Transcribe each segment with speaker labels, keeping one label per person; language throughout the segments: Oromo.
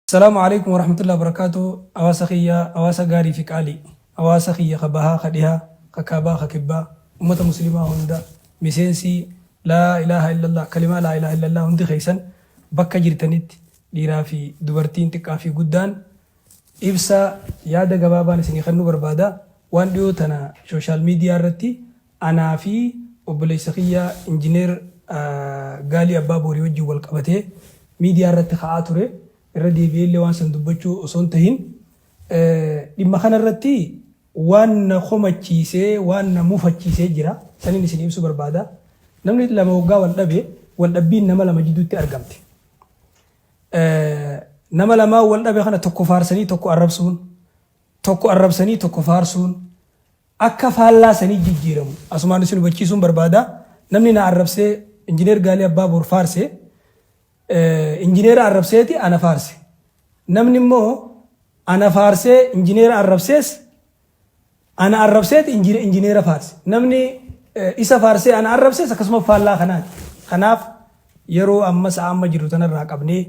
Speaker 1: Assalaamu Aleykum Warahmatullahi Wabarakatuh Hawaasa kiyya hawaasa gaarii fi qaalii hawaasa kiyya ka bahaa ka dhihaa ka kaabaa ka kibbaa ummata muslimaa hunda miseensi laa ilaaha illallah kalimaa laa ilaaha illallah hundi keessan bakka jirtanitti dhiiraa fi dubartiin xiqqaa fi guddaan ibsa yaada gabaabaan isinii kennuu barbaada waan dhiyoo tana social media irratti anaa fi obboleessa kiyya injineer Gaalii Abbaa Boorii wajjin wal qabatee miidiyaa irratti ka'aa ture. Irra deebi'ee illee waan san dubbachuu osoo hin tahin dhimma kana irratti waan na komachiisee waan na mufachiisee jira. Saniin isin ibsuu barbaada. Namni lama waggaa wal dhabe wal dhabbiin nama lama jidduutti argamte. Nama lamaan wal dhabe kana tokko faarsanii tokko arrabsuun, tokko arrabsanii tokko faarsuun, akka faallaa sanii jijjiiramu asumaan isin hubachiisuun barbaada. Namni na arrabsee Injineer Gaalii Abbaa Boor faarse injineera arrabseeti ana faarse. Namni immoo ana faarsee injineera arrabsees ana arrabseeti injineera faarse. Namni isa faarsee ana arrabsees akkasuma faallaa kanaati. Kanaaf yeroo amma sa'a amma jirru tanarraa qabnee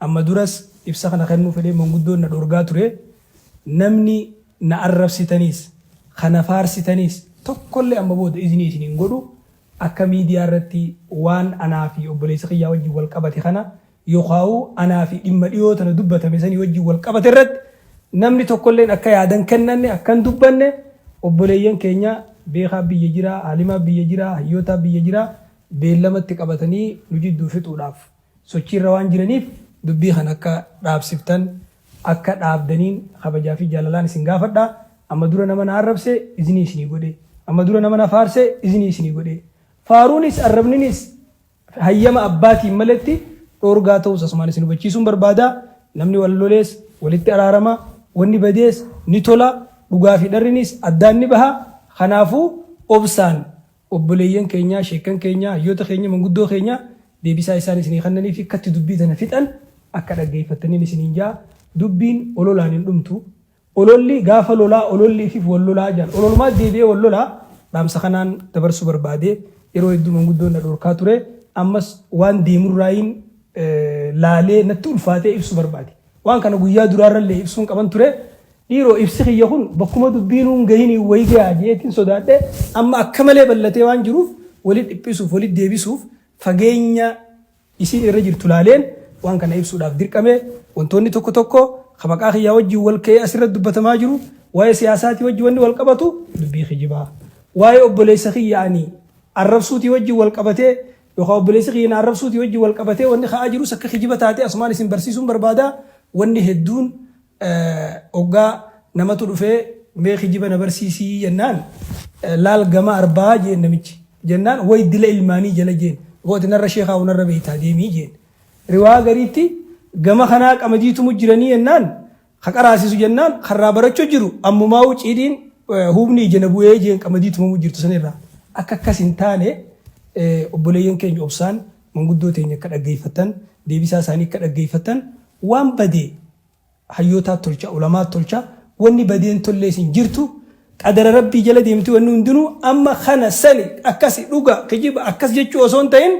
Speaker 1: Amma duras ibsa kana kennuu fedhee manguddoon na dhorgaa ture. Namni na arrabsitaniis, ka na faarsitaniis tokkollee amma booda iznii isin hin godhu. Akka miidiyaa irratti waan anaa fi obboleessa kiyyaa wajjin wal qabate kana yookaa'uu anaa fi dhimma dhiyoo tana dubbatame sanii wajjin wal qabate irratti namni tokkolleen akka yaada hin kennanne, akka hin dubbanne obboleeyyan keenya beekaa biyya jiraa, aalimaa biyya jiraa, hayyootaa biyya jiraa beellamatti qabatanii nu jidduu fixuudhaaf sochiirra waan jiraniif dubbii kana akka dhaabsiftan, akka dhaabdaniin kabajaa fi jaalalaan isin gaafadha. Amma dura nama na arrabse iznii isinii godhe. Amma dura nama na faarse iznii isinii godhe. Faaruunis arrabninis hayyama abbaatiin maletti dhoorgaa ta'uus asumaan isin hubachiisuun barbaada. Namni wal lolees walitti araarama, wanni badees ni tola, dhugaa fi dharrinis addaan ni baha. Kanaafuu obsaan Obboleeyyan keenya, sheekkan keenya, hayyoota keenya, manguddoo keenya deebisaa isaan isinii kannanii fi akkatti dubbii tana fixan akka dhaggeeffattaniin isiniin ja'a. Dubbiin ololaan hin dhumtu. Ololli gaafa lolaa ololli ifiif wal lolaa jaan. Ololumaa deebi'ee wal lolaa dhaamsa kanaan dabarsuu barbaade. Yeroo hedduu manguddoon na dhorkaa ture. Ammas waan deemurraayin laalee natti ulfaatee ibsuu barbaade. Waan kana guyyaa duraarrallee ibsuun qaban ture. Dhiiroo ibsi kiyya kun bakkuma dubbiinuu hin gahiniin wayi gayaa jeetiin sodaadhe amma akka malee bal'atee waan jiruuf wali dhiphisuuf wali deebisuuf fageenya isiin irra jirtu laaleen waan kana ibsuudhaaf dirqame. Wantoonni tokko tokko ka maqaa kiyyaa wajjin wal ka'ee asirra dubbatamaa jiru waa'ee siyaasaatii wajjin wanni wal qabatu dubbii kijibaa. Waa'ee obboleessa kiyya ani arrabsuutii wajjin wal qabatee yookaan obboleessi kiyya na arrabsuutii wajjin wal qabatee wanni ka'aa jirus akka kijiba taatee asumaan isin barsiisuun barbaada. Wanni hedduun Oggaa namatu dhufee mee kijiba na barsiisii jennaan laal gama arbaa jeen namichi. Jennaan way dila ilmaanii jala jeen. Boo ati narra sheekaa narra beeytaa deemii jeen. Riwaa gariitti gama kanaa qamadii tumu jiranii jennaan ka qaraasisu jennaan karraa barachuu jiru ammumaa'uu ciidiin huubni ija na bu'ee jeen qamadii tumamu jirtu sanirraa. Akka akkas hin taane obboleeyyan keenya obsaan manguddoo teenya akka dhaggeeffattan deebisaa isaanii akka dhaggeeffattan waan badee hayyootaa tolcha ulamaa tolcha wanni badeen tollees hin jirtu qadara rabbii jala deemti wanni hundinuu amma kana sani akkasi dhuga kijiba akkas jechuu osoo hin ta'in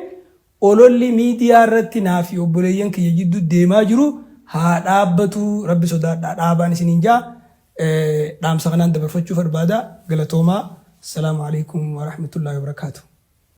Speaker 1: ololli miidiyaa irratti naa fi obboleeyyan kiyya jidduu deemaa jiru haa dhaabbatu rabbi sodaadhaa dhaabaan isiniin jaa dhaamsa kanaan dabarfachuu barbaada galatoomaa. Assalaamu alaikum warahmatullahi wabarakaatuh.